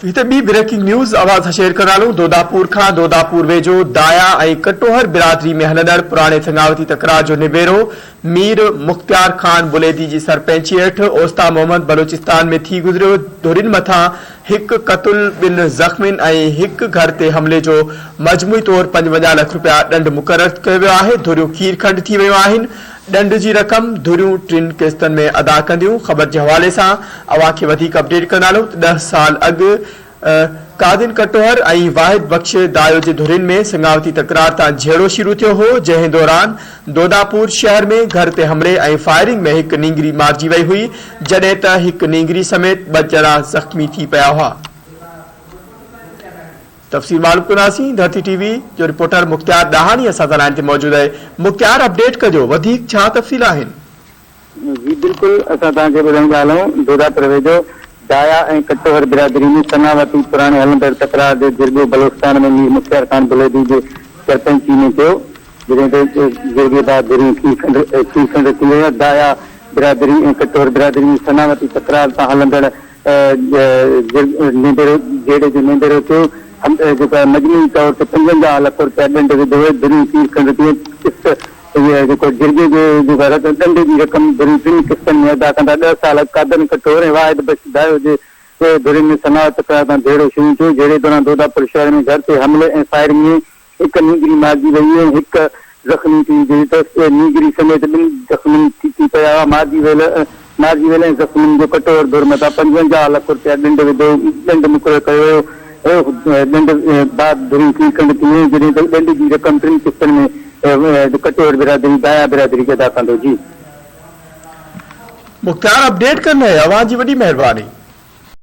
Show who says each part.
Speaker 1: هتي ٻي breaking news اوهان سان شيئر ڪندا هلون دوداپور کان دوداپور ويجهو دايا ۽ ڪٽوهر برادري ۾ هلندڙ پراڻي سڱاوتي تڪرار جو نبيرو مير مختيار خان بليدي جي سرپئنچي هيٺ اوستا محمد بلوچستان ۾ ٿي گذريو ڌرين مٿان هڪ قتل ٻن زخمين ۽ هڪ گهر تي حملي جو مجموعي طور 55 لک رپيا ڏنڊ مقرر ڪيو ويو آهي ڌريون کير کنڊ ٿي ويون آهن ڏنڊ جي رقم ڌريون ٽن قسطن ۾ ادا ڪنديون، خبر جي حوالي سان اوهان کي وڌيڪ اپڊيٽ ڪندا هلون ته ڏهه سال اڳ قادن ڪٽوهر ۽ واحد بخش دايو جي ڌرين ۾ سڱاوتي تڪرار تان جهيڙو شروع ٿيو هو، جنهن دوران دوداپور شهر ۾ گهر تي حملي ۽ فائرنگ ۾ هڪ نينگري مارجي وئي هئي، جڏهن ته هڪ نينگري سميت ٻه ڄڻا زخمي ٿي پيا هئا. تفصيل معلوم ڪنداسين ڌرتي ٽي وي جو رپورٽر مختيار ڏاهاڻي اسان سان لائين تي موجود آهي مختيار اپڊيٽ ڪجو وڌيڪ ڇا تفصيل آهن.
Speaker 2: جي بلڪل اسان توهان کي ٻڌائيندا هلون دوداپور ويجهو دايا ۽ ڪٽوهر برادري ۾ سڱاوتي پراڻي هلندڙ تڪرار جو جرڳو بلوچستان ۾ مير مختيار خان بليدي جي سرپئنچي ۾ ٿيو جڏهن ته جرڳي بعد ڌريون کير کنڊ کير کنڊ ٿي ويون دايا برادري ۽ ڪٽوهر برادري ۾ سڱاوتي تڪرار تان هلندڙ نيبيرو جهيڙي جو نيبيرو ٿيو، جيڪو آهي مجموعي طور تي 55 لک رپيا ڏنڊ وڌو ويو، ڌريون کير کنڊ ٿيون، قسط جيڪو جرڳي جو جيڪو آهي رقم ڏنڊ جي رقم ڌريون ٽن قسطن ۾ ادا ڪندا، ڏهه سال اڳ قادن ڪٺور ۽ واحد بخش دايو جي ڌرين ۾ صنعت تڪرار تان جهيڙو شروع ٿيو، جهيڙي دوران دوداپور شهر ۾ گهر تي حملي ۽ فائرنگ ۾ هڪ نينگري مارجي وئي ۽ هڪ زخمي ٿي جڏهن ته نينگري سميت ٻن زخمين ٿي پيا هئا، مارجي ويل مارجي ويل ۽ زخمين جو ڪٽوهر ڌر مٿان 55 لک رپيا ڏنڊ وڌو ڏنڊ مقرر ڪيو ويو هيو، ڏنڊ بعد ڌريون کيرکنڊ ٿي ويون جڏهن ته ڏنڊ جي رقم ٽن قسطن ۾ ڪٽوهر برادري دايا برادري کي ادا ڪندو جي.
Speaker 1: مختيار اپڊيٽ ڪندي اوهان جي وڏي مهرباني.